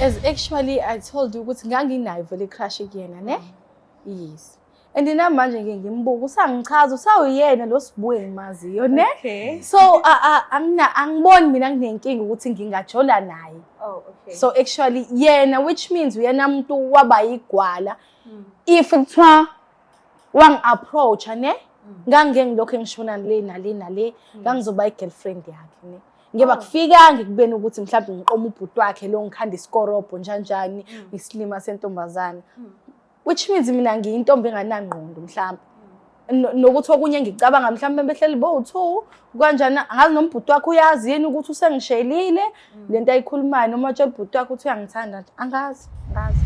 As actually I told you ukuthi nganginayo vele i-crush kuyena ne? Yes. And namanje ngike ngimbuka usangichaza usawuyena lo sibuye ngimaziyo ne? Okay. So angina angiboni mina nginenkinga ukuthi ngingajola naye. Oh, okay. So actually yena which means uyena umuntu waba yigwala. If kuthiwa wangi-approach-a ne ngangike ngilokhu engishona le nale nale ngangizoba i-girlfriend yakhe ne ngeba kufikanga ekubeni ukuthi mhlawumbe ngiqoma ubhuti wakhe lo ngikhanda isikorobho njanjani isilima sentombazane which means mina ngiyintombi enganangqondo mhlawumbe nokuthi okunye ngicabanga mhlawumbe behleli bowu-two kanjani angazi noma ubhuti wakhe uyazi yini ukuthi usengishelile lento ayikhulumayo noma atshela ubhuti wakhe ukuthi uyangithanda nje angazi angazi.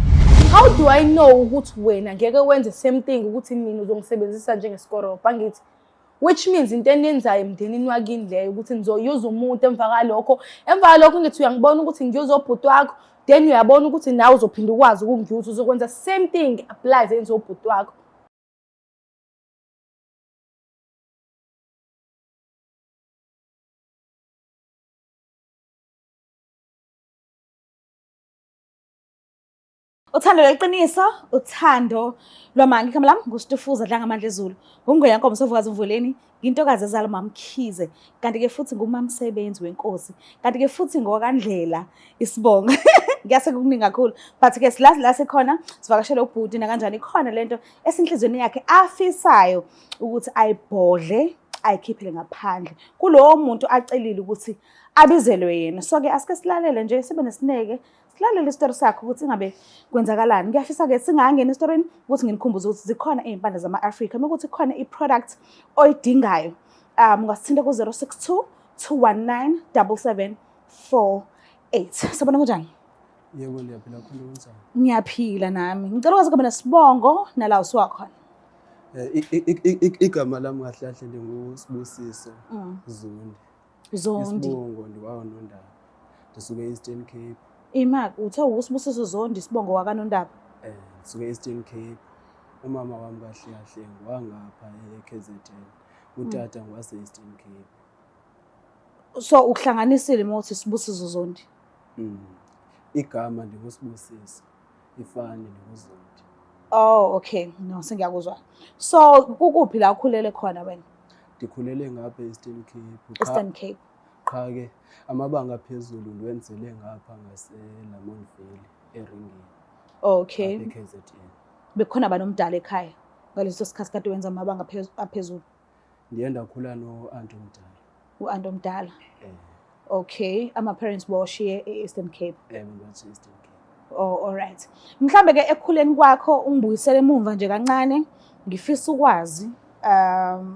How do I know ukuthi wena ngeke wenze same thing ukuthi mina uzongisebenzisa njengeskorobho angithi which means into eniyenzayo emndenini wakini leyo ukuthi nizoyuza umuntu emva kwalokho emva kwalokho ngithi uyangibona ukuthi ngiyuza obhuti wakho then uyabona ukuthi nawe uzophinda ukwazi ukungiyuza uzokwenza same thing applies enziwa ubhuti wakho. Uthando lweqiniso, uthando lwamanga. Igama lami nguStufuza Dlangamandla Ezulu. Ngungweya Nkomo Sovukazi Mvuleni, ngintokazi ezala uMamkhize, kanti-ke futhi ngumamsebenzi wenkosi, kanti-ke futhi ngokaNdlela isibongo. Ngiyase kukuningi kakhulu, but-ke silazi la sikhona, sivakashele ubhuti nakanjani ikhona lento esinhliziyweni yakhe afisayo ukuthi ayibhodle ayikhiphele ngaphandle kulowo muntu acelile ukuthi abizelwe yena. So-ke asike silalele nje sibe nesineke silalele isitori sakhe ukuthi ingabe kwenzakalani. Ngiyafisa-ke singangena esitorini ukuthi nginikhumbuze ukuthi zikhona iy'mpande zama-Afrika, uma ukuthi khona i-product oyidingayo ungasithinta ku-062 219 7748. Sabona kunjani? Yebo, ndiyaphila kakhulu, kunjani? Ngiyaphila nami. Ngicela ukwazi kube nesibongo nala usuka khona. Igama lami kahle kahle ndinguSibusiso Zondi. Zondi. Isibongo ndiwaNondaba. Ndisuke e-Eastern Cape. Ima, uthe uSibusiso Zondi isibongo wakaNondaba. Ndisuke e-Eastern Cape. Umama wami kahle kahle ngowangapha e-KZN. Utata ngowase-Eastern Cape. So ukuhlanganisile uma uthi Sibusiso Zondi. Igama ndinguSibusiso, ifani ndinguZondi. Oh, okay. No, sengiyakuzwa. So kukuphi la ukhulele khona wena? Ndikhulele ngapha e-Eastern Cape. Eastern Cape. Qha ke amabanga aphezulu ndiwenzele ngapha ngase-Lamontville eRingini. Okay. Ngapha e-KZN. Bekukhona abantu omdala ekhaya ngaleso sikhathi kade wenza amabanga aphezulu? Ndiye ndakhula no-anti omdala. U-anti omdala? Okay, ama-parents bawashiye e-Eastern Cape. Bawashiye e-Eastern Cape. Oh, all right. Mhlambe ke ekukhuleni kwakho ungibuyisele emuva nje kancane, ngifisa ukwazi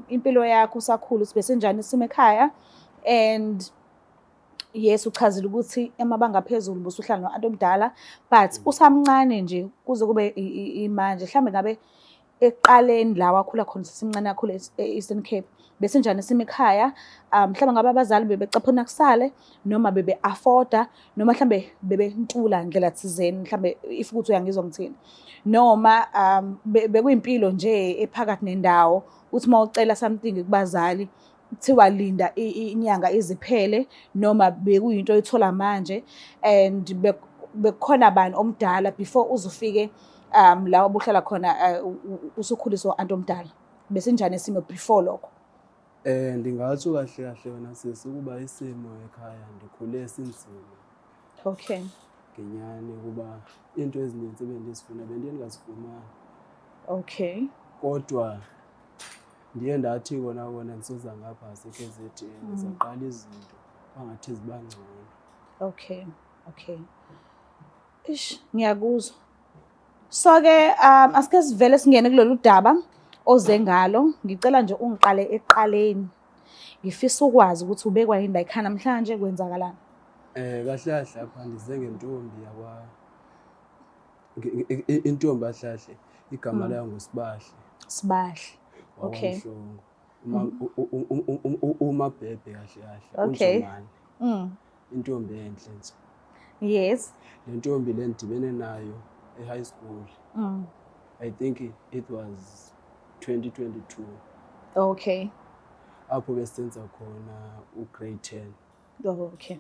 impilo yakho usakhula ukuthi besinjani isimo ekhaya and yes uchazile ukuthi amabanga aphezulu busuhlala no-anti omdala but usamncane nje kuze kube imanje mhlambe ngabe ekuqaleni la wakhula khona sesimncane kakhulu e-Eastern Cape besinjani isimo ekhaya mhlawumbe ngabe abazali bebecaphuna kusale noma bebe-afforda noma mhlambe bebentula ndlela thizeni mhlambe if ukuthi uyangizwa ngithini noma bekuyimpilo nje ephakathi nendawo uthi uma ucela something kubazali kuthiwa linda inyanga iziphele noma bekuyinto oyithola manje and bekukhona bani omdala before uzufike la obuhlala khona usukhuliswa u-anti omdala besinjani isimo before lokho? Ndingatsho kahle kahle wena sisi ukuba isimo ekhaya ndikhule sinzima. Okay. Ngenyani kuba iinto ezininzi ebendizifuna bendiye ndingazifumani. Okay. Kodwa ndiye ndathi kona kona ndisoza ngapha ngase-KZN zaqala izinto kwangathi ziba ngcono. Okay, okay. Ish, ngiyakuzwa. So ke asike sivele singene kulolu daba oze ngalo. Ngicela nje ungiqale ekuqaleni. Ngifisa ukwazi ukuthi ubekwa yini la ekhaya namhlanje kwenzakalani. Kahle kahle apha ndize ngentombi yakwa intombi kahle kahle igama layo nguSibahle. Sibahle. Okay. Wakwamhlongo. UMabhebhe kahle kahle. Okay. uNjomane. Intombi enhle nje. Yes. Le ntombi le ndibene nayo e-high school. I think it was 2022. Okay. Apho besenza khona u-grade 10. Oh, okay.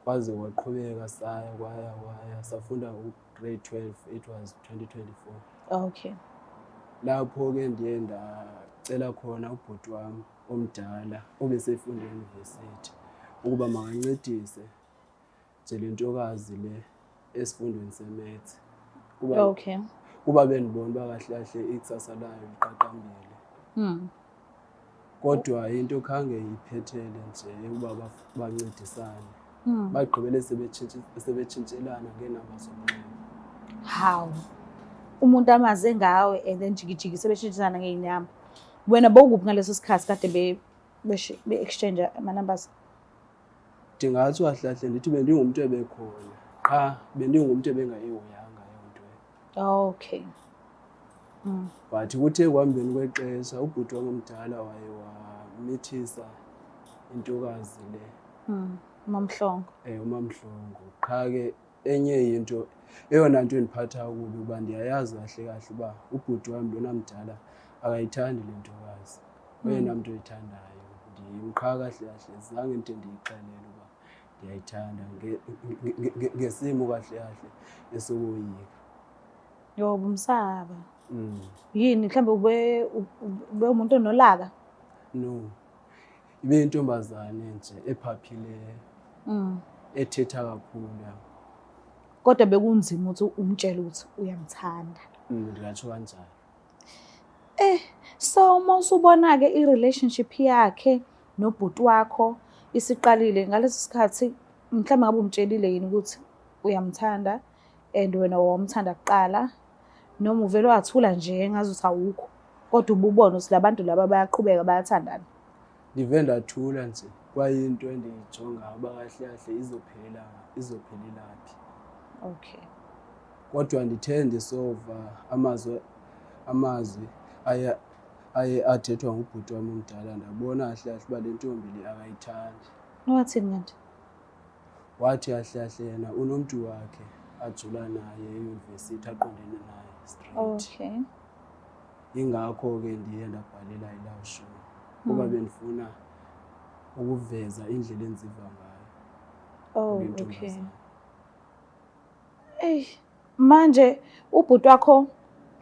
Kwaze kwaqhubeka saya kwaya kwaya safunda u-grade 12, it was 2024. Lapho-ke ndiye ndacela khona ubhuti wami omdala obesefunda eyunivesithi ukuba makancedise nje le ntokazi le esifundweni se-maths, kuba kuba bendibona uba kahle kahle ikusasa layo liqaqambile. Kodwa into khange iphethele nje ukuba bancedisane. Bagqibele sebetshintshelana ngeenamba zomnxeba. Hawu, umuntu amaze ngawe and then jikijiki sebeshintshisana ngey'namba. Wena bowukuphi ngaleso sikhathi kade be-exchange ama-numbers? Ndingatsho kahle kahle ndithi bendingumntu ebekhona, qha bendingumntu ebengayihoyanga leyo nto. But kuthe ekuhambeni kwexesha ubhuti wam omdala waye wamithisa intokazi le. UMamhlongo. UMamhlongo. Qha ke enye into, eyona nto endiphatha kakubi uba ndiyayazi kahle kahle uba ubhuti wam lona mdala akayithandi le ntokazi. Oyena mntu oyithandayo ndim. Qha kahle kahle zange ndide ndiyixelele uba ndiyayithanda ngesimo kahle kahle esokoyika. Yo, ubumsaba. Yini mhlawumbe ube umuntu onolaka? No. Ibe intombazane nje ephaphileyo. Ethetha kakhulu yabo. Kodwa bekunzima ukuthi umtshele ukuthi uyamthanda. Ndingatsho kanjalo. So uma usubona-ke i-relationship yakhe nobhuti wakho isiqalile ngaleso sikhathi, mhlawumbe ngabe umtshelile yini ukuthi uyamthanda and wena wawumthanda kuqala, noma uvele wathula nje engazuthi awukho, kodwa ububona ukuthi labantu laba bayaqhubeka bayathandana? Ndive ndathula nje, kwayinto endiyijongayo uba kahle kahle izophelela phi. Kodwa ndithe ndisova amazwi aye athethwa ngubhuti wam omdala, ndabona kahle kahle uba le ntombi le akayithandi. Wathini kanti? Wathi kahle kahle yena unomntu wakhe ajula naye eyunivesithi, aqondene naye straight. Ingakho ke ndiye ndabhalela i-love show kuba bendifuna ukuveza indlela endiziva ngayo kule ntombazana. Eyi, manje ubhuti wakho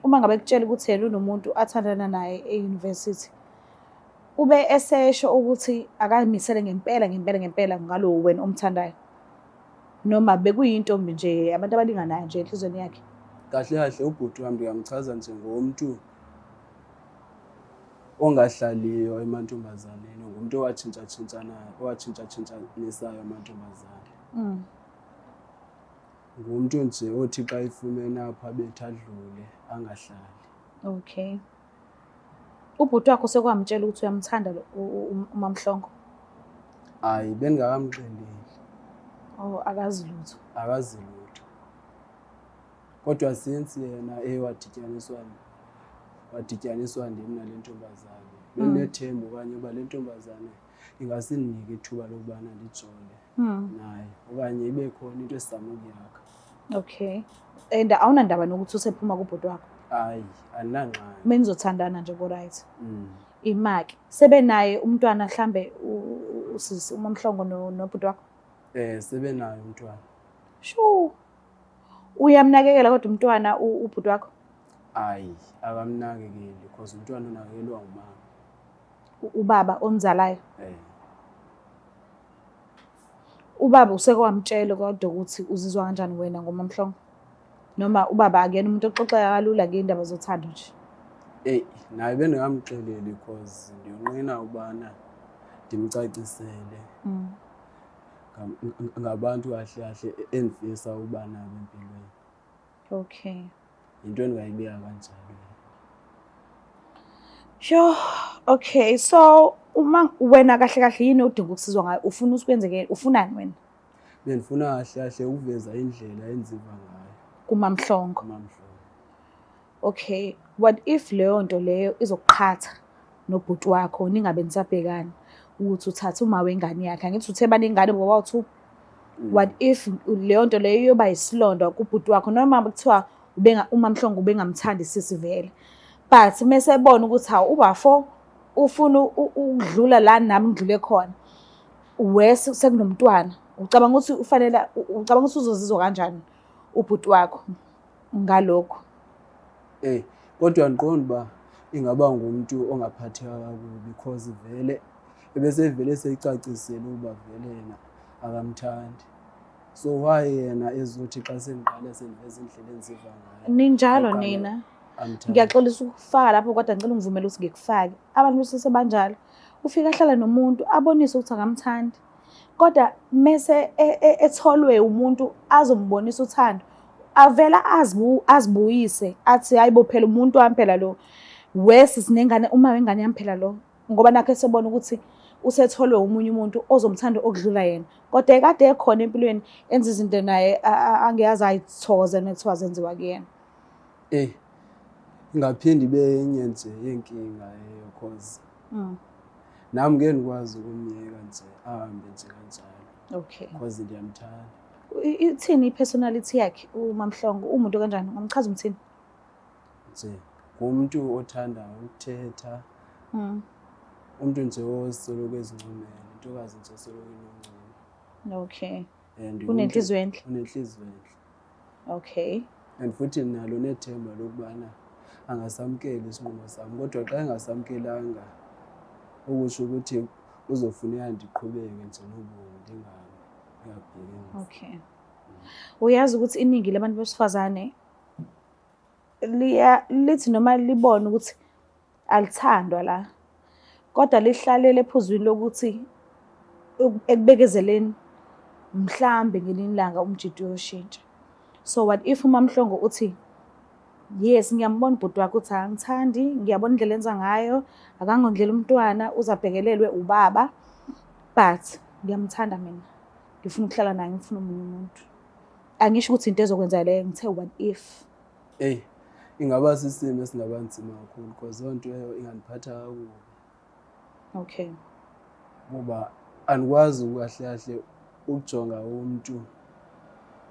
uma ngabe kutshela ukuthi yena unomuntu athandana naye e-university, ube esesho ukuthi akayimisele ngempela ngempela ngempela ngalo wena omthandayo, noma bekuyintombi nje abantu abalinganayo nje enhliziyweni yakhe? Kahle kahle ubhuti wami ndingamchaza njengomntu ongahlaliyo emantombazaneni, ngumntu owatshintshatshintshanayo, owatshintshatshintshanisayo amantombazane. Ngumntu nje othi xa efumene apho abethe adlule, angahlali. Ubhuti wakho sekwamtshela ukuthi uyamthanda uMamhlongo? Hayi, bengingakamxeleli. Oh, akazi lutho. Akazi lutho. Kodwa since yena wadityaniswa ndim nale ntombazane, bendinethemba okanye uba le ntombazane ingasindinika ithuba lokubana ndijole naye okanye ibe khona into esizama ukuyakha. And awunandaba nokuthi usephuma kubhuti wakho? Hayi, andinangxaki. Benizothandana nje ku-right. Imaki. Sebenaye umntwana mhlambe usisi uMamhlongo nobhuti wakho? Sebenaye umntwana. Shu. Uyamnakekela kodwa umntwana ubhuti wakho? Hayi, akamnakekeli because umntwana unakekelwa ngumama. Ubaba omzalayo? Ubaba useke wamtshela kodwa ukuthi uzizwa kanjani wena ngoMamhlongo? Noma ubaba akuyena umuntu oxoxeka kalula ngey'ndaba zothando nje? Eyi, naye bendingamxeleli because ndiyonqena ubana ndimcacisele ngabantu kahle kahle endifisa uba nabo empilweni. Yinto endingayibeka kanjalo. Sure. Okay, so uma wena kahle kahle yini odinga ukusizwa ngayo? Ufuna ukuthi kwenzeke, ufunani wena? Bendifuna kahle kahle ukuveza indlela endiziva ngayo. KuMamhlongo. KuMamhlongo. Okay, what if leyo nto leyo izokuqhatha nobhuti wakho ningabe nisabhekana ukuthi uthathe uma wengane yakhe? Angithi uthe banengane bobawu-two. What if leyo nto leyo iyoba yisilonda kubhuti wakho, noma kuthiwa uMamhlongo ubengamthandi sisi vele, but mese ebona ukuthi hawu ubafo ufuna ukudlula la nami ngidlule khona, wese sekunomntwana. Ucabanga ukuthi ufanele, ucabanga ukuthi uzozizwa kanjani ubhuti wakho ngalokho? Kodwa andiqondi uba ingaba ngumntu ongaphatheka kakubi because vele ebesevele seyicacisile ukuba vele yena akamthandi. So why yena ezothi xa sendiqale sendiveza indlela endiziva ngayo? Ninjalo Aqale nina. amthande. Ngiyaxolisa ukufaka lapho, kodwa ngicela ungivumele ukuthi ngikufake. Abantu besilisa banjalo. Ufika ahlala nomuntu abonise ukuthi akamthandi. Kodwa mese etholwe umuntu azombonisa uthando, avela azibuyise athi hayi bo phela umuntu wami phela lo. Wesi sinengane, uma wengane yami phela lo. Ngoba nakho esebona ukuthi usetholwe omunye umuntu ozomthanda okudlula yena. Kodwa ekade ekhona empilweni enza izinto naye angiyazi ayithokoze nekuthiwa zenziwa kuyena. Ingaphinde ibe enye nje yenkinga leyo cause nami ngeke ngikwazi ukumyeka nje ahambe nje kanjalo. Cause ndiyamthanda. Ithini i-personality yakhe uMamhlongo? Umuntu kanjani? Ungamchaza umthini? Nje ngumuntu othanda ukuthetha. Umuntu nje osoloko ezincomela, intokazi nje osoloko inoncumo. And Unenhliziyo enhle. Unenhliziyo enhle. And futhi nalo nethemba lokubana angasamkeli isinqumo sami, kodwa xa engasamkelanga okusho ukuthi uzofuneka ndiqhubeke nje nobomi ndingabheki emva. Uyazi ukuthi iningi labantu besifazane lithi noma libone ukuthi alithandwa la, kodwa lihlalele ephuzwini lokuthi ekubekezeleni mhlambe ngelinye ilanga umjidi uyoshintsha. So what if uMamhlongo uthi yes, ngiyambona ubhuti wakhe ukuthi akangithandi, ngiyabona indlela enza ngayo, akangondlela umntwana, uzabhekelelwe ubaba, but ngiyamthanda mina, ngifuna ukuhlala naye, ngifuna omunye umuntu. Angisho ukuthi into ezokwenza leyo, ngithe what if. Eyi, ingaba sisimo esingaba nzima kakhulu because loo nto leyo ingandiphatha kakubi. Kuba andikwazi kahle kahle ukujonga umntu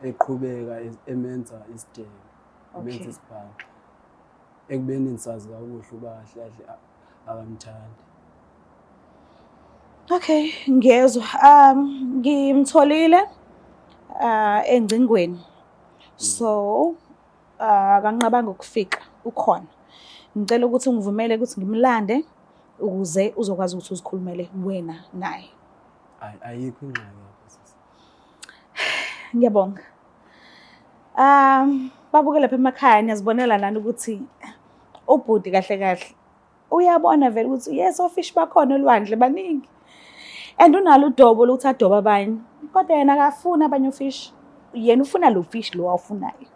eqhubeka emenza isidenge, emenza isibhanxa, ekubeni ndisazi kakuhle uba kahle kahle akamthandi. Okay, ngiyezwa. Ngimtholile engcingweni. So, akanqabanga ukufika, ukhona. Ngicela ukuthi ungivumele ukuthi ngimlande ukuze uzokwazi ukuthi uzikhulumele wena naye. Ayi, ayikho ingxaki lapho sisi. Ngiyabonga. Babuke lapha emakhaya, niyazibonela nani ukuthi ubhuti kahle kahle uyabona vele ukuthi yes, ofish bakhona olwandle baningi. And unalo udobo lokuthi adobe abanye, kodwa yena akafuni abanye ofish. Yena ufuna lo fish lo awufunayo.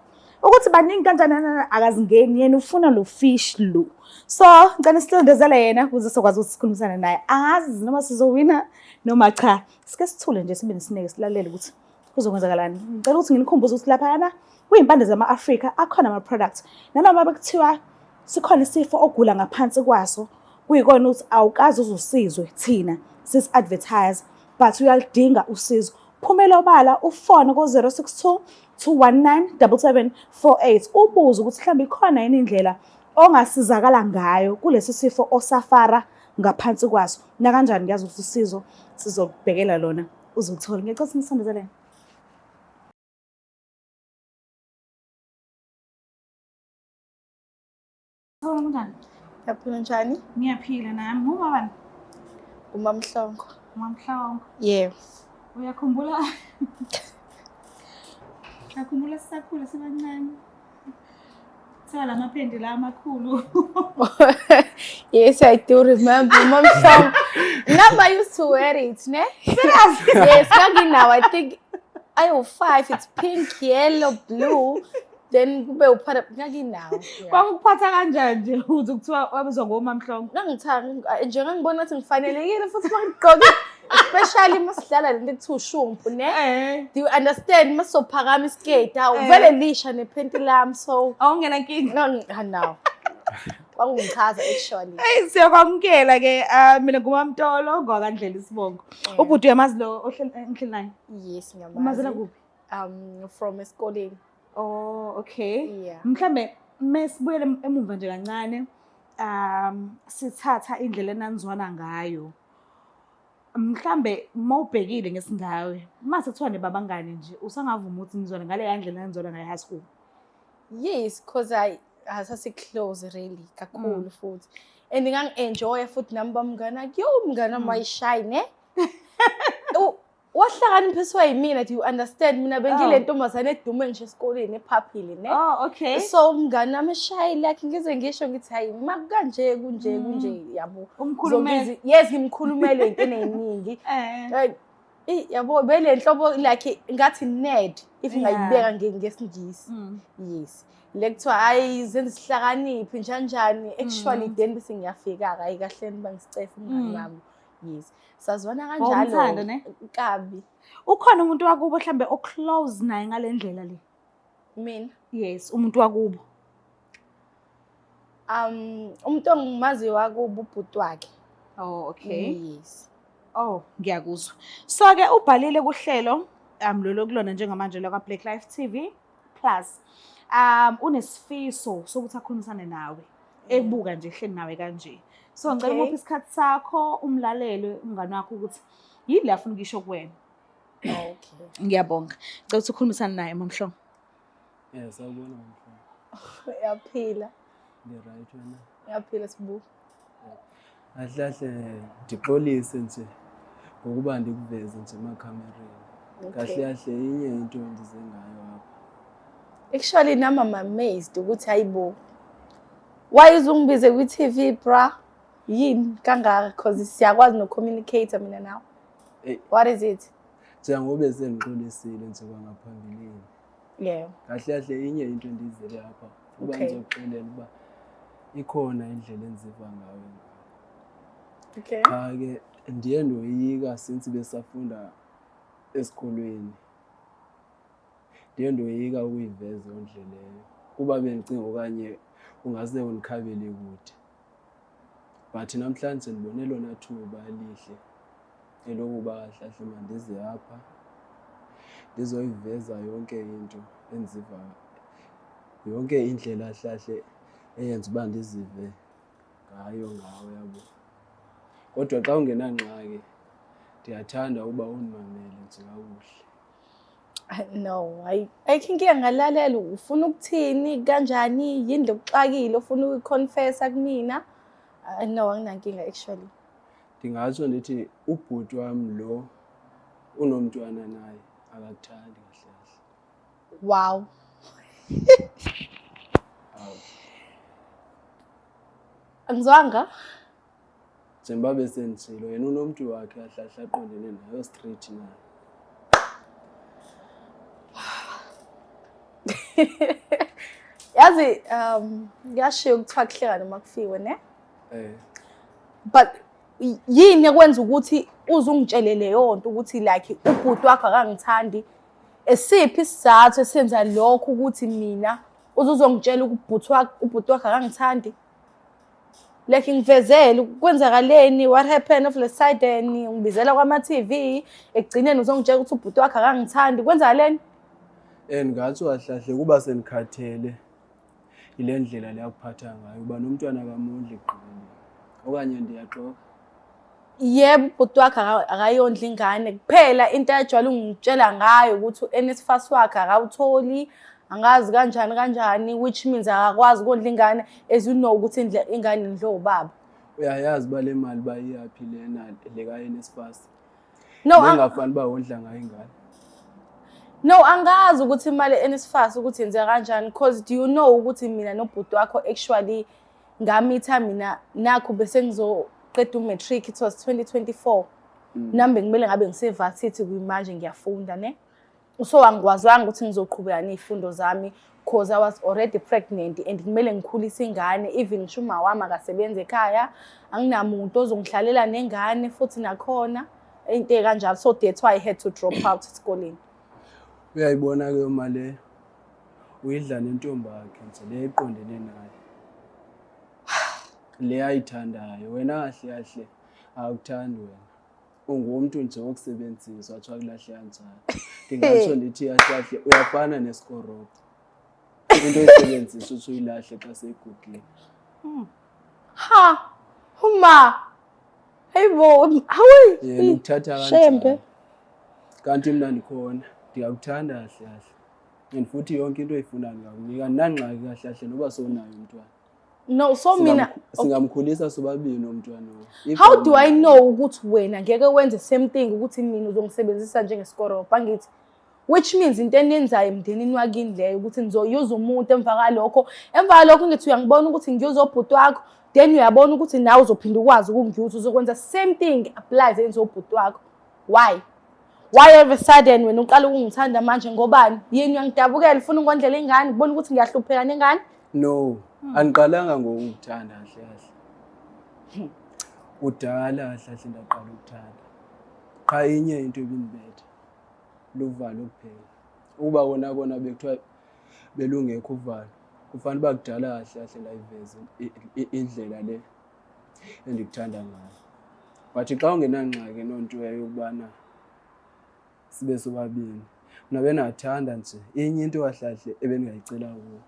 Ukuthi baningi kanjani akazingeni, yena ufuna lo fish lo. So ngicela sisondezele yena ukuze sizokwazi ukuthi sikhulumisane naye. Angazi noma sizowina noma cha. Sike sithule nje sibe nesineke silalele ukuthi kuzokwenzakalani. Ngicela ukuthi nginikhumbuze ukuthi laphayana kuyimpande zama-Afrika akhona ama-products. Nanoma bekuthiwa sikhona isifo ogula ngaphansi kwaso, kuyikona ukuthi awukaze uzusizwe thina sisi-advertise, but uyaludinga usizo. Phumela obala ufone ko-062 219 7748 ubuze ukuthi mhlawumbe ikhona yini indlela ongasizakala ngayo kulesi sifo osafara ngaphansi kwaso. Nakanjani ngiyazi ukuthi usizo sizokubhekela lona uzoluthola. Ngiyacela ukuthi nisondezelene. Sawubona, kunjani? Ngiyaphila, njani? Ngiyaphila nami. Ngubani? UMamhlongo. UMamhlongo. Yebo. Uyakhumbula? Uyakhumbula sisakhula sibancane? Kuthiwa la maphenti la amakhulu. Yes, I do remember. Mamhlongo. Nami I used to wear it, ne? Serious? Yes, nganginawo. I think ayo 5, it's pink, yellow, blue. Then kube uphara nganginawo. Yeah. Kwakukuphatha kanjani nje ukuthi kuthiwa wabizwa ngoMamhlongo? Ngangithanda nje, ngangibona ukuthi ngifanelekile futhi mangigqoke, especially masidlala lento ekuthiwa ushumpu, ne? Do you understand? Masophakama isiketi, hawu vele lisha nephenti lami, so Awungena nkinga. No. Kwakungichaza actually. Hey, siyakwamukela ke. Mina nguMamtolo ngwakandlela isibongo. Ubhuti uyamazi lo ohleli ngihleli naye? Yes, ngiyamazi. Umazela kuphi? From esikoleni. Oh, okay. Yeah. Mhlambe mesibuyele emumva nje kancane, sithatha indlela enanizwana ngayo. Mhlambe mawubhekile ngesingawe, mase kuthiwa nibabangani nje, usangavuma ukuthi nizwane ngaleya ndlela enizwana ngayo high school? Yes, cause I asasi-close really kakhulu futhi. And ngangi-enjoya futhi nami bamngane akhe, yo mngane wami wayeshayi ne? Wahlakaniphiswa yimina, do you understand? Mina bengile ntombazane edume ngisho esikoleni ephaphile ne. Oh, okay. So umngane wami eshayile yakhe ngize ngisho ngithi hayi makukanje kunje kunje yabo. Umkhulumele. Yes, ngimkhulumele ey'ntweni ey'ningi. Like, yabo bele nhlobo like ngathi nerd if ngayibeka ngesiNgisi. Yes. Le kuthiwa hayi zenza isihlakaniphi njani njani actually then bese ngiyafika hayi kahle bangicefe umngane wami. Yes. Sazwana Wawumthanda, kanjalo. ne? Kabi. Ukhona umuntu wakubo mhlambe o-close naye ngale ndlela le? Mina. Yes, umuntu wakubo. Umuntu ongimaziyo wakubo ubhuti wakhe. Oh, okay. Yes. Oh, ngiyakuzwa. So ke ubhalile kuhlelo lolo kulona njengamanje lwa Black Life TV Plus. Unesifiso sokuthi akhulumisane nawe. Ebuka nje ehleli nawe kanje. So ngicela umuphe isikhathi sakho umlalele umngane wakho ukuthi yini le afuna ukuyisho kuwena. Okay. Ngiyabonga. Ngicela ukuthi ukhulumisane naye Mamhlongo. Eh, sawubona Mamhlongo. Uyaphila. Ngi-right wena? Uyaphila Sibu. Kahle kahle ndixolise nje ngokuba ndikuveze nje emakhamereni. Kahle kahle inye into endize ngayo apha. Actually nami I'm amazed ukuthi hayibo. Why uzungibize kwi-TV bra? Yini kangaka because siyakwazi no communicate mina nawe. Hey. What is it? Njengoba sengixolisile nje kwangaphambilini. Yeah. Kahle kahle inye into endiyizele apha. Uba ngizokuxelela uba ikhona indlela endiziva ngayo. Okay. Cha ke ndiye ndoyika since besafunda esikolweni. Ndiye ndoyika ukuyiveza loo ndlela leyo. Kuba bendicinga okanye ungase undikhabele kude. But namhlanje ndibone lona thuba elihle elokuba kahle kahle mandize apha ndizoyiveza yonke into endiziva, yonke indlela kahle kahle eyenza uba ndizive ngayo ngawe yabo. Kodwa xa ungenangxaki ndiyathanda uba undimamele nje kakuhle. No, hayi ayikho inkinga ngalalela ufuna ukuthini kanjani yini lokuxakile ufuna ukuyiconfessa kumina. No, anginankinga actually. Ndingatsho ndithi ubhuti wami lo unomntwana naye akakuthandi kahle kahle. Wow. Awu. Angizwanga? Njengoba besenditshilo yena unomntu wakhe kahle kahle aqondene naye straight naye. Yazi kuyashiwo kuthiwa kuhleka noma kufiwe ne? But yini ekwenza ukuthi uze ungitshele leyo nto ukuthi like ubhuti wakho akangithandi? Esiphi isizathu esenza lokho ukuthi mina uze uzongitshela ukuthi ubhuti wakho akangithandi? Like ngivezele kwenzakaleni, what happened of the sudden ungibizela kwama TV ekugcineni uzongitshela ukuthi ubhuti wakho akangithandi, kwenzakaleni? Ngathi kahle kahle kuba sendikhathele ile ndlela le akuphatha ngayo, uba nomntwana kamondli ekugqibeleni. Okanye ndiyaxoka? Yebo, ubhuti wakhe akayondli ingane kuphela. Into ajwayele ungitshela ngayo ukuthi u-NSFAS wakhe akawutholi, angazi kanjani kanjani, which means akakwazi ukondla ingane, as you know ukuthi ingane indlo ubaba. Uyayazi uba le mali uba iyaphi lena le ka-NSFAS? No, Bengafani uba wondla ngayo ingane. No, angazi ukuthi imali e-NSFAS ukuthi yenzeka kanjani, because do you know ukuthi mina nobhuti wakho actually ngamitha mina nakho bese ngizoqeda u-matric, it was 2024. Nami bekumele ngabe ngise-varsity kuyimanje ngiyafunda ne. So angikwazanga ukuthi ngizoqhubeka ney'fundo zami because I was already pregnant and kumele ngikhulise ingane, even ngisho uma wami akasebenzi ekhaya, anginamuntu ozongihlalela nengane futhi nakhona into ekanjalo. So that's why I had to drop out esikoleni. Uyayibona ke uma le uyidla nentombi yakhe nje le eqondene naye. Le ayithandayo wena kahle kahle akuthandi wena. Ungumuntu nje wokusebenziswa athiwa kulahle kanjalo. Ndingatsho ndithi kahle kahle uyafana nesikorobho. Into oyisebenzisa uthi uyilahle xa seyigugile. Ha, uma. Hey bo, hawu. Yena ukuthatha Shembe. kanjani? Kanti mna ndikhona, ndingakuthanda kahle kahle. And futhi yonke into oyifunayo ndingakunika, andinangxaki kahle kahle noba sowunayo umntwana. No, so mina Singamkhulisa sobabini umntwana lo. If how do I awunayo. know ukuthi wena ngeke wenze same thing ukuthi mina uzongisebenzisa njengesikoropo, angithi? Which means into eniyenzayo emndenini wakini leyo ukuthi nizoyuza umuntu emva kalokho. Emva kalokho ngithi uyangibona ukuthi ngiyuza obhuti wakho, then uyabona ukuthi nawe uzophinda ukwazi ukungiyuza, uzokwenza same thing applies enziwa ubhuti wakho. Why? Why all of a sudden wena uqala ukungithanda manje ngobani? Yini uyangidabukela, ufuna ukondlela ingane, ubona ukuthi ngiyahlupheka nengane? No, andiqalanga ngokukuthanda kahle kahle. Kudala kahle kahle ndaqala ukuthanda. Qha inye into ebindibetha, luvalo kuphela. Ukuba kona kona bekuthiwa belungekho uvalo, kufanele uba kudala kahle kahle ndayiveza indlela le endikuthanda ngayo. But xa ungenangxaki nonto yokubana sibe sobabini, mna bengathanda nje inye into kahle kahle ebendingayicela kuwe,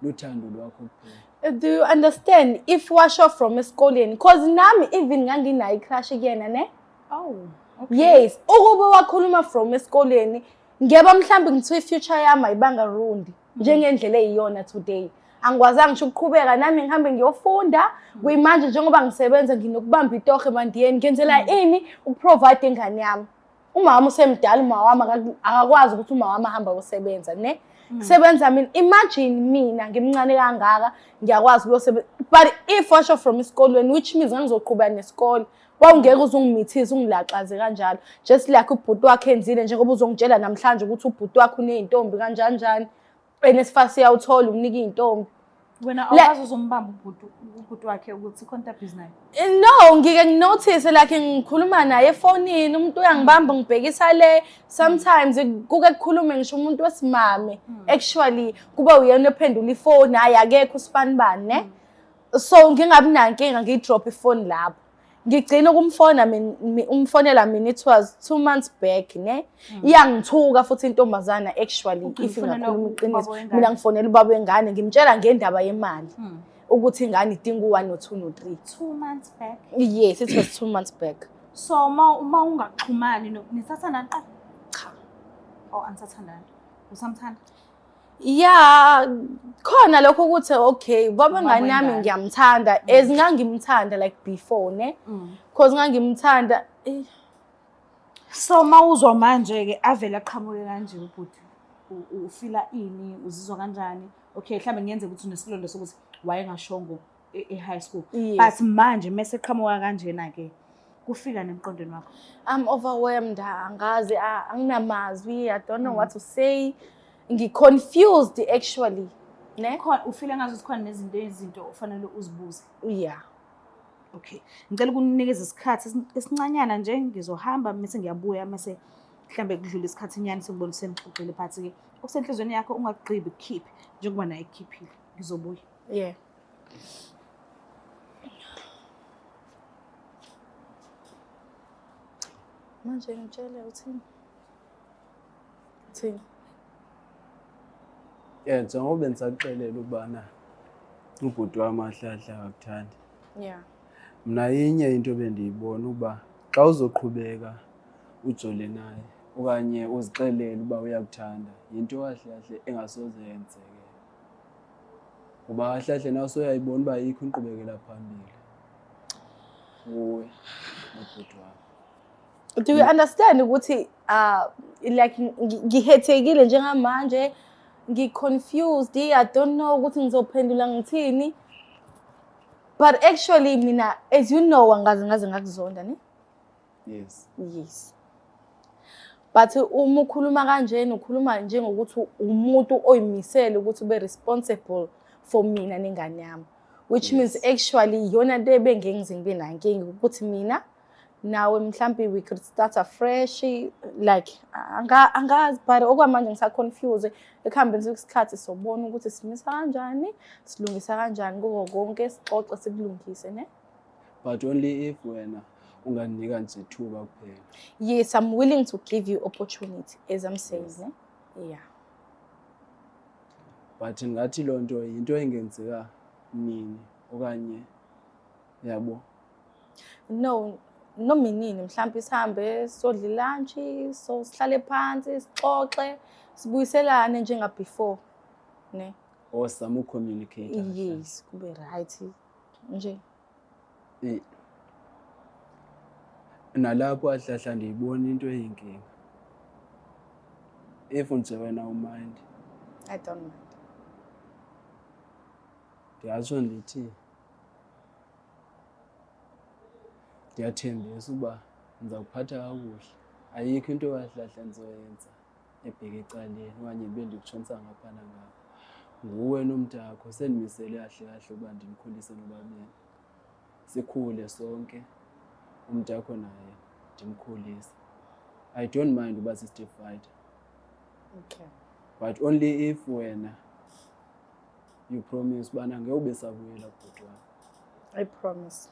luthando lwakho kuphela. Do you understand if washo from esikoleni? Cause nami even nganginayo i-crush kuyena, ne? Oh, okay. Yes, ukube wakhuluma from esikoleni, ngeba mhlambe ngithiwa i-future yami ayibanga rundi njengendlela eyiyona today. Angikwazanga ngisho ukuqhubeka nami ngihambe ngiyofunda. Kuyimanje njengoba ngisebenza nginokubamba itoho emandiyeni, ngenzela ini? Ukuprovide ingane yami. Uma wami usemdala, uma wami akakwazi ukuthi uma wami ahamba ayosebenza, ne? Kusebenza mina. Imagine mina ngimncane kangaka ngiyakwazi ukuyosebenza. But if washo from esikolweni, which means ngangizoqhubeka nesikole, wawungeke uze ungimithise ungilaxaze kanjalo. Just like ubhuti wakhe enzile, njengoba uzongitshela namhlanje ukuthi ubhuti wakhe uney'ntombi kanjani njani. NSFAS iyawuthola umnika iy'ntombi. Wena awukwazi uzombamba ubhuti wakhe ukuthi khona into abhizi nayo? No, ngike nginothise like ngikhuluma naye efonini, umuntu uyangibamba ngibhekisa le. Sometimes kuke kukhulume ngisho umuntu wesimame. Actually kuba uyena ophendula ifoni, hayi akekho usibanibani, ne? So ngingabi nankinga ngiyidrop ifoni lapho. Ngigcina ukumfona umfonela mina, it was 2 months back, ne? Iyangithuka futhi intombazana actually, Ugcina if ufonela ingakhuluma ubaba iqiniso. wengane. Mina ngifonela ubaba wengane, ngimtshela ngendaba yemali. Ukuthi ingane idinga u-1 no-2 no-3. 2 months back? Yes, it was 2 months back. So uma ungaxhumani no, nisathandana qala? Cha. Oh, anisathandani. Usamthanda? Yeah, khona lokho ukuthi okay, baba Ubaba ngane yami wengane. ngiyamthanda as ngangimthanda like before, ne? Cause ngangimthanda. So uma uzwa manje ke avele aqhamuke kanje ubhuti, ufila ini, uzizwa kanjani? Okay, mhlambe ngiyenzeka ukuthi unesilonda sokuthi wayengashongo e-high school. Yes. But manje mase eqhamuka kanjena ke, kufika nemqondweni wakho? I'm overwhelmed, angazi, anginamazwi, I don't know what to say. Ngi-confused actually, ne? Khona ufile ngathi khona nezinto izinto ofanele uzibuze. Yeah. Okay. Ngicela ukunikeza isikhathi esincanyana nje, ngizohamba mase ngiyabuya mase mhlambe kudlula isikhathi nyana sengibona senixoxile, but ke okusenhlizweni yakho ungakugqibi kukhiphe njengoba naye ekukhiphile. Ngizobuya. Yeah. Manje ngitshele uthini? Uthini? Yeah, njengoba bendisakuxelela ukubana ubhuti wami ahlahla akakuthandi. Mna inye into bendiyibona uba xa uzoqhubeka ujole naye okanye uzixelele uba uyakuthanda, yinto kahle kahle engasoze yenzeke. Ngoba kahle kahle nawe soyayibona uba ayikho inkqubekela phambili kuwe nobhuti wakho. Do you understand ukuthi like ngihethekile njengamanje, ngi-confused, I don't know ukuthi ngizophendula ngithini. But actually mina, as you know, angaze ngaze ngakuzonda, ne? Yes. Yes. But uma ukhuluma kanjena, ukhuluma njengokuthi umuntu oyimisele ukuthi ube responsible for mina nengane yami. Which means actually iyona nto ebengengize ngibe nayo inkinga ukuthi mina nawe mhlambi we could start afresh, like angazi, but okwamanje ngisa-confused. Ekuhambeni kwesikhathi sobona ukuthi simisa kanjani, silungisa kanjani kuko konke, sixoxe sikulungise, ne? But only if wena ungandinika nje ithuba kuphela. Yes, I'm willing to give you opportunity, as I'm saying, Yes. ne? Yeah. But ngathi loo nto yinto engenzeka nini okanye yabo. No, noma inini mhlawumbe sihambe sodla i-lunch, so sihlale phansi sixoxe, sibuyiselane njenga before. Ne? Or sizame uku-communicate kahle. Yes, kube right nje. Nalapho ahlahla ndiyibona into eyinkinga. If nje wena u-mind. I don't mind. Ndiyatsho ndithi ndiyathembisa uba ndiza kuphatha kakuhle. Ayikho into kahle kahle endizoyenza ebheke ecaleni okanye ndibe ndikutshonisa ngapha nangapha. Nguwe nomntakho sendimisele kahle kahle uba ndinikhulise nobabini. Sikhule sonke, umntakho naye ndimkhulise. I don't mind uba si-stepfather. But only if wena you promise ubana ngeke ube sabuyela kubhuti wakho. I promise.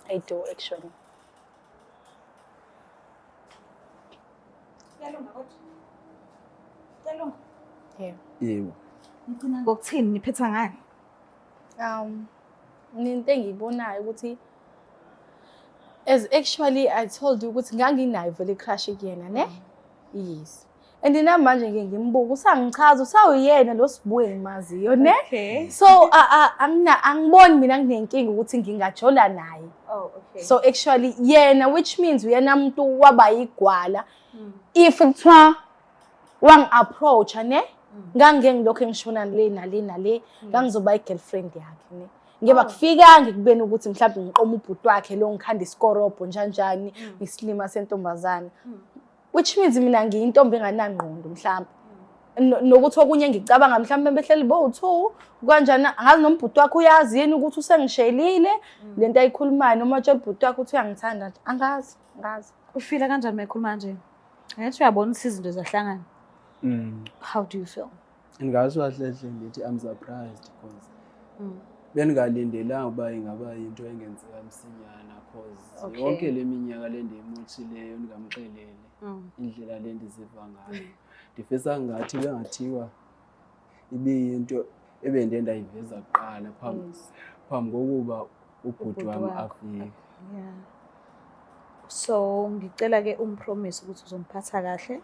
I do actually. Kuyalunga kodwa. Kuyalunga. Yeah. Yebo. Ngigcina ngokuthini niphetha ngani? Into engiyibonayo ukuthi as actually I told you ukuthi nganginayo vele crush kuyena, ne? Yes. And namanje ngike ngimbuka usangichaza, usawuyena lo sibuye ngimaziyo, ne? Okay. So angina angiboni mina nginenkinga ukuthi ngingajola naye. Oh, okay. So actually yena, which means uyena umuntu waba yigwala. If kuthiwa wangi-approach-a, ne? Ngangike ngilokhu ngishona le nale nale, ngangizoba i-girlfriend yakhe, ne? Ngeke kufikanga ekubeni ukuthi mhlawumbe ngiqoma ubhuti wakhe lo, ngikhanda isikorobho njanjani, isilima sentombazane. Which means mina ngiyintombi enganangqondo mhlawumbe. Nokuthi okunye ngicabanga mhlawumbe behleli bowu-two kanjani, angazi noma ubhuti wakhe uyazi yini ukuthi usengishelile lento ayikhulumayo, noma utshela ubhuti wakhe ukuthi uyangithanda nje. Angazi, angazi. Ufila kanjani uma ekhuluma kanje? Angithi uyabona ukuthi izinto ziyahlangana. How do you feel? Ndingatsho kahle kahle ndithi I'm surprised because bendingalindelanga uba ingaba yinto engenzeka msinyana, cause yonke le minyaka le ndiyimotshileyo ndingamxeleli indlela le ndiziva ngayo. Ndifisa ngathi bengathiwa ibiyinto ebendiye ndayiveza kuqala phambi kokuba ubhuti Ubhuti wami wakho. afike. Yeah. So ngicela ke um-promise ukuthi uzomphatha kahle,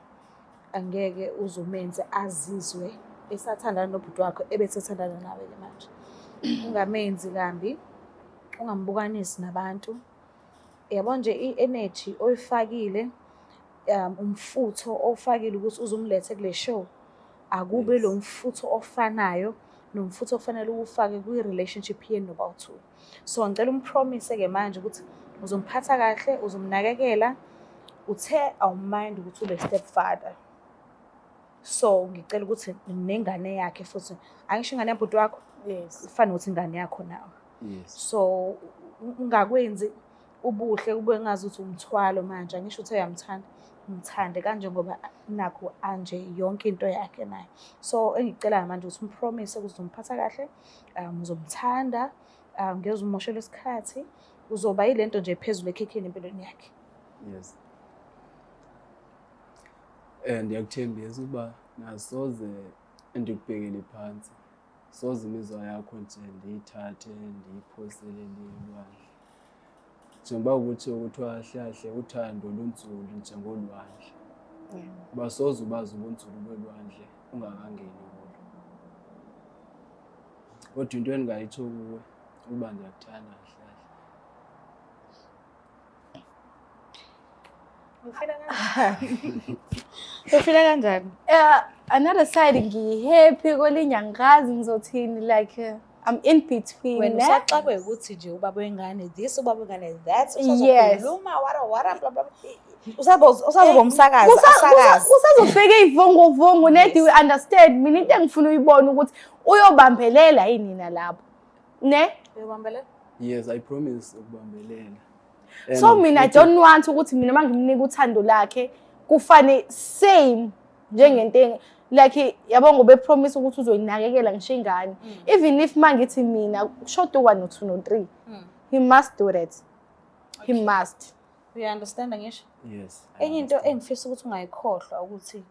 angeke uzumenze azizwe esathandana nobhuti wakho ebesethandana nawe ke manje. Ungamenzi kambi, ungambukanisi nabantu. Yabo nje i-energy oyifakile, umfutho ofakile ukuthi uzumlethe kule show, akube lo mfutho ofanayo nomfutho okufanele uwufake kwi-relationship yenu nobawu-two. So ngicela um-promise ke manje ukuthi uzomphatha kahle, uzomnakekela. Uthe awu-mind ukuthi ube stepfather. So ngicela ukuthi nengane yakhe futhi, angisho ingane yabhuti wakho? Yes. Kufana nokuthi ingane yakho nawe. Yes. So ungakwenzi ubuhle kube ngazuthi umthwalo manje, angisho ukuthi uyamthanda, umthande kanje ngoba nakho anje yonke into yakhe naye. So engikucelayo manje ukuthi um-promise ukuthi uzomphatha kahle, uzomthanda, ngeke uzumoshele isikhathi, uzoba yilento nje phezulu ekhekheni empilweni yakhe. Yes. Ndiyakuthembisa uba nasoze ndikubhekele phantsi. Soze imizwa yakho nje ndiyithathe ndiyiphosele le elwandle. Njengoba kutshiwo kuthiwa kahle kahle uthando lunzulu njengolwandle. Uba soze ubazi ubunzulu bolwandle ungakangeni kulo. Kodwa into endingayitsho kuwe ukuba ndiyakuthanda kahle kahle. Ufila kanjani? Ufila kanjani? Another side ngi-happy, kwelinye angikazi ngizothini, like I'm in between. Wena ne? usaxakwe ukuthi nje ubaba wengane this, ubaba wengane that, Yes. usazokhuluma wara wara bla bla. Usazoba umsakazi, asakaze. Kusazofika iy'vunguvungu, nedi we understand. Mina into engifuna uyibona ukuthi uyobambelela yini nalapho. Ne? Uyobambelela? Yes, I promise ukubambelela. So And mina I futhi- don't want ukuthi mina mangimnika uthando lakhe kufane same njengento like yabo, ngoba e-promise ukuthi uzoyinakekela ngisho ingane. Even if mangithi mina kushoda u-1 no 2 no 3. He must do that. He must. You understand ngisho? Yes. I Enye into understand. engifisa ukuthi ungayikhohlwa ukuthi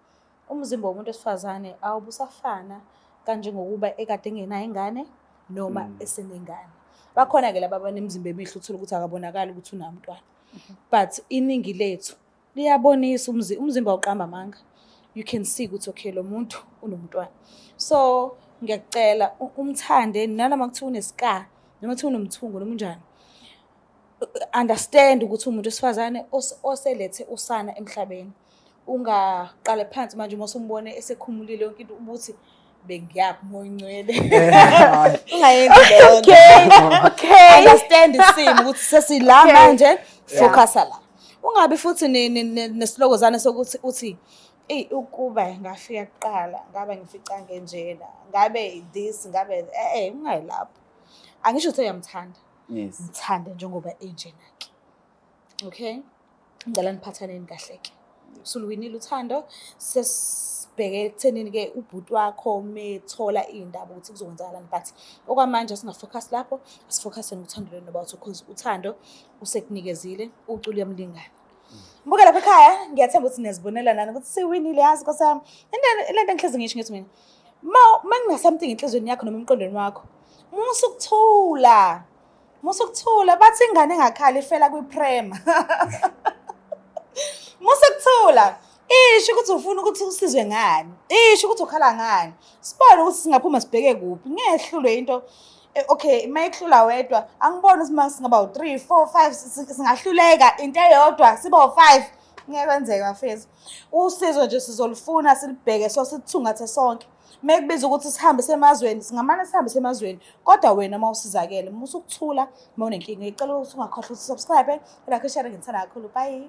umzimba womuntu wesifazane awubusafana kanjengokuba ekade engenayo ingane noma esenengane. Bakhona-ke laba abanemizimba emihle, uthole ukuthi akabonakali ukuthi unamntwana, but iningi lethu liyabonisa umzimba awuqamba amanga. You can see ukuthi okay, lo muntu unomntwana. So ngiyakucela umthande nanoma kuthiwa une-scar, noma kuthiwa unomthungo, noma unjani. Understand ukuthi umuntu wesifazane oselethe usana emhlabeni. Ungaqale phansi manje uma usumbone esekhumulile yonke into ubuthi bengiyaphi, moya ingcwele. Ungayenzi leyo nto. Understand isimo ukuthi sesila manje, focusa la. Ungabi futhi nesilokozane sokuthi uthi, eyi, ukuba ngafika kuqala ngabe ngifica ngenjena, ngabe this, ngabe ungayi lapho. Angisho ukuthi uyamthanda. Mthande njengoba enjena-ke. Okay? Ngicela niphathaneni kahle-ke. Suluwinile uthando, sesibheke ekuthenini-ke ubhuti wakho methola iy'ndaba ukuthi kuzokwenzakalani, but okwamanje singa-focus lapho, asi-focus-e ngothando lwenu nobathu, cause uthando usekunikezile, ucula uyamlingana. Mbuke lapha ekhaya, ngiyathemba ukuthi niyazibonela nani ukuthi siwinile, yazi Nkosi yami. And then le nto engihlezi ngisho ngithi mina, ma ngina-something enhliziyweni yakho noma emqondweni wakho, musa ukuthula. Musa ukuthula, bathi ingane engakhali ifela kwi-pram. Musa ukuthula. Isho ukuthi ufuna ukuthi usizwe ngani. Isho ukuthi ukhala ngani. Sibone ukuthi singaphuma sibheke kuphi. Ngehlulwe into okay, uma ekuhlula wedwa, angiboni ukuthi uma singaba u-3, 4, 5 singahluleka into eyodwa sibe u-5. Ngeke kwenzeke bafethu. Usizo nje sizolufuna, silibheke, so sithungathe sonke. Mekubiza ukuthi sihambe semazweni, singamane sihambe semazweni, kodwa wena uma usizakele, musa ukuthula uma unenkinga. Ngicela ukuthi ungakhohlwa ukuthi subscribe, like, share, ngithanda kakhulu. Bye.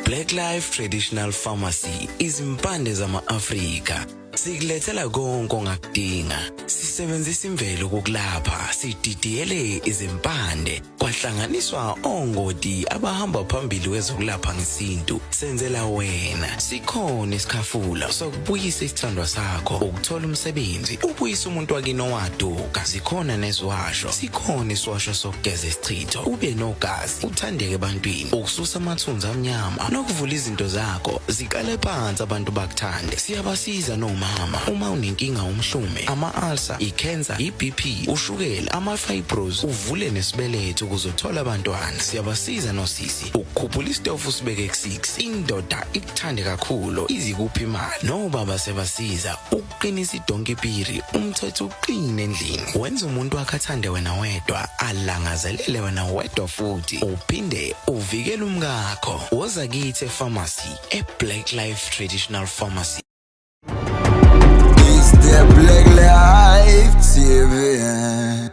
Black Life Traditional Pharmacy, izimpande zama-Afrika. Sikulethela konke ongakudinga. Sisebenzisa imvelo ukukulapha, sididiyele izimpande, kwahlanganiswa ongoti abahamba phambili kwezokulapha ngesintu. Senzela wena. Sikhona isikhafula sokubuyisa isithandwa sakho, ukuthola umsebenzi, ubuyisa umuntu wakini owaduka. Zikhona neziwasho. Sikhona isiwasho sokugeza isichitho, ube nogazi, uthandeke ebantwini, ukususa amathunzi amnyama nokuvula izinto zakho ziqale phansi abantu bakuthande. Siyabasiza nomama uma unenkinga, umhlume, ama-ulcer, i-cancer, i-BP, ushukela, ama-fibros, uvule nesibeletho ukuze uthole abantwana. Siyabasiza nosisi ukukhuphula isitofu usibeke ku-6, indoda ikuthande kakhulu, izikuphi imali. Nobaba siyabasiza ukuqinisa idonki piri, umthetho uqine endlini, wenza umuntu wakhe athande wena wedwa, alangazelele wena wedwa, futhi uphinde uvikele umkakho. Woza kithi e-pharmacy, e-Black Life Traditional Pharmacy. It's the Black Life TV.